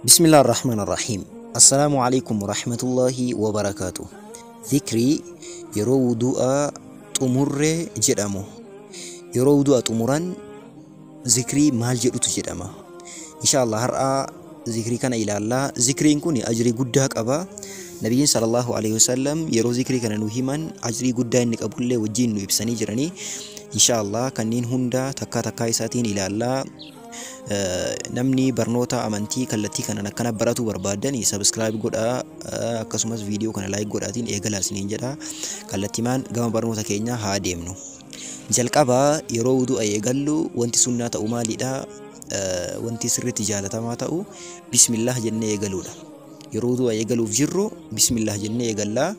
Bismillah ar-Rahmaan ar-Rahiim. Assalaamu alaikum warahmatullaahi wabarakaatu. Zikrii yeroo wudu'a xumurre jedhamu. Yeroo wudu'a xumuran zikrii maal jedhutu jedhama? Insha Allah har'a zikrii kana ilaallaa. Zikriin kun ajrii guddaa qaba. Nabiyyiin sallallahu alaihi wasallam yeroo zikrii kana nu himan ajrii guddaa inni qabullee wajjin nu ibsanii jiranii. Insha Allah kanneen hunda takkaa takkaa isaatiin ilaallaa. Namni barnoota amantii kallattii kanaan akkana baratu barbaadan subscribe godhaa, akkasumas viidiyoo kana like godhaatiin eegalaa isiniin jedha. Kallattiimaan gama barnoota keenyaa haa deemnu. Jalqaba yeroo wudu'a eegallu wanti sunnaa ta'u maalidha? Wanti sirriitti jaalatamaa ta'u bismillah jennee eegaluudha. Yeroo wudu'a eegaluuf jirru bismillah jennee eegallaa.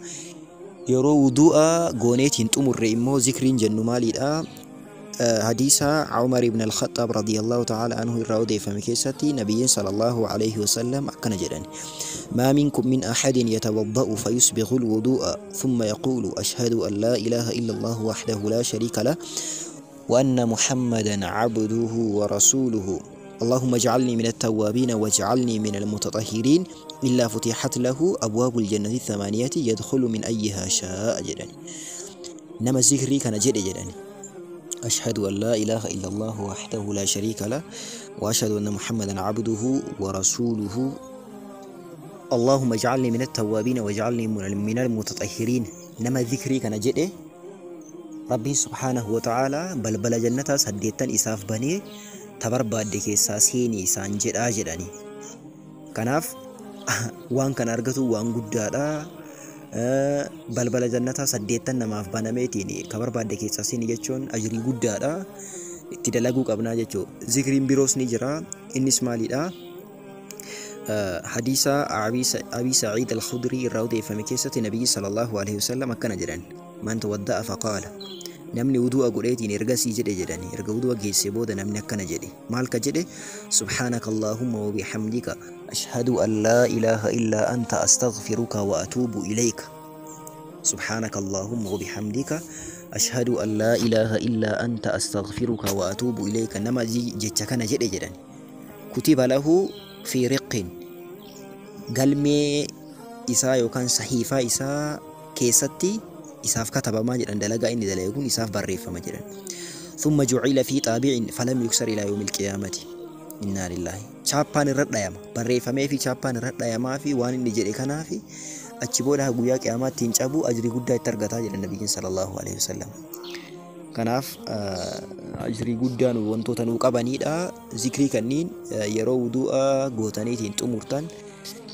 Yeroo wudu'a gooneetiin xumurre immoo zikriin jennu maalidha? Hadiisa Umar ibn al-Khattab radiyallahu ta'ala anhu irraa odeeffame keessatti nabiyyiin sallallahu alayhi wasallam akkana jedhan: ما منكم من أحد يتوضأ فيسبغ الوضوء ثم يقول أشهد أن لا إله إلا الله وحده لا شريك له وأن محمدا عبده ورسوله اللهم اجعلني من التوابين واجعلني من المتطهرين إلا فتحت له أبواب الجنة الثمانية يدخل من أيها شاء jedhan. Nama zikrii kana jedhe jedhan: أشهد أن لا إله إلا الله وحده لا شريك له وأشهد أن محمدا عبده ورسوله اللهم اجعلني من التوابين واجعلني من المتطهرين. Nama zikrii kana jedhe Rabbiin subhaanahu wa ta'ala balbala jannataa saddeettan isaaf banee ta barbaadde keessaa seenii isaan jedhaa jedhani. Kanaaf waan kana argatu waan guddaadha. Balbala jannataa saddeettan namaaf banameetiin ka barbaadde keessaa seeni jechuun ajrii guddaadha. Itti dalaguu qabnaa jechuudha. Zikriin biroos ni jira. Innis maalidha? Hadiisa Abii Saciid Al-Khudrii irraa odeeffame keessatti Nabiyyi sallallahu alaihi wasallam akkana jedhan: من توضأ فقال, namni wudu'a godheetiin ergasii jedhe jedhani, erga wudu'a geesse booda namni akkana jedhe, maal ka jedhe? سبحانك اللهم وبحمدك أشهد أن لا إله إلا أنت أستغفرك وأتوب إليك. سبحانك اللهم وبحمدك أشهد أن لا إله إلا أنت أستغفرك وأتوب إليك. Nama jecha kana jedhe jedhani, كتب له في رق, galmee isaa yookaan sahiifaa isaa keessatti isaaf katabamaa jedhan, dalagaa inni dalage kun isaaf barreeffama jedhan. ثم جعل في طابع فلم يكسر إلى يوم القيامة. إنا لله. Chaappaan irra dhayama, barreeffamee fi chaappaan irra dhayamaa fi waan inni jedhe kanaa fi achi booda guyyaa qiyaamaatti hin cabu, ajrii guddaa itti argataa jedhan nabiyyiin sallallahu alaihi wasallam. Kanaaf ajrii guddaa nu wantoota nuu qabanidha. Zikrii kanniin yeroo wudu'a gootaniitiin xumurtan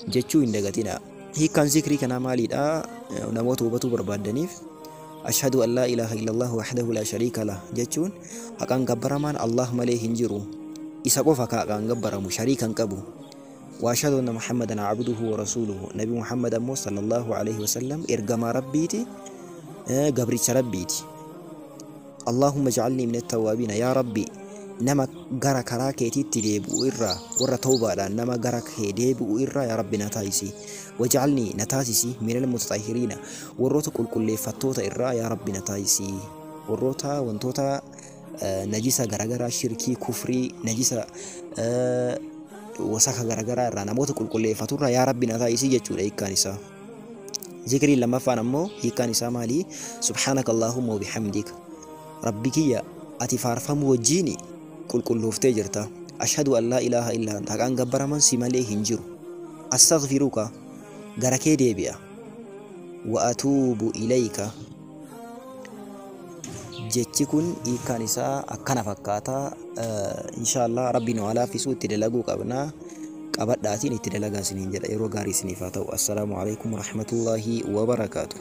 jechuu hin dagatina. Hiikkaan zikrii kanaa maalidha? Namoota hubatuu barbaaddaniif, أشهد أن لا إله إلا الله وحده لا شريك له jechuun haqaan gabbaramaan Allah malee hin jiru. Isa qofa ka haqaan gabbaramu, shariika hin qabu. وأشهد أن محمدا عبده ورسوله. Nabi Muhammad ammoo sallallahu alaihi wasallam ergamaa Rabbiiti, gabricha Rabbiiti. اللهم اجعلني من التوابين, yaa Rabbi, nama gara karaa keetiitti deebi'u irraa, warra tawbaadhaan nama gara kee deebi'u irraa yaa Rabbi na taasisi. واجعلني, na taasisi, من المتطهرين, warroota qulqulleeffattoota irraa yaa Rabbi na taasisi. Warroota wantoota najisa garagaraa, shirkii, kufrii, najisa wasaka garagaraa irraa namoota qulqulleeffatu irraa yaa Rabbi na taasisi jechuudha hiikkaan isaa. Zikriin lammaffaan ammoo hiikkaan isaa maali? سبحانك اللهم وبحمدك, Rabbi kiyya, ati faarfamuu wajjiin qulqullooftee jirta. أشهد أن لا إله إلا أنت, haqaan gabbaraman si malee hin jiru. أستغفرك, gara kee deebi'a. وأتوب إليك. Jechi kun hiikkaan isaa akkana fakkaata. Inshaallah Rabbi nu haa laaffisu, itti dalaguu qabna. Qabadhaatiin itti dalagaa isiniin jedha. Yeroo gaarii isiniif haa ta'u. Assalaamu alaikum warahmatullaahi wabarakaatu.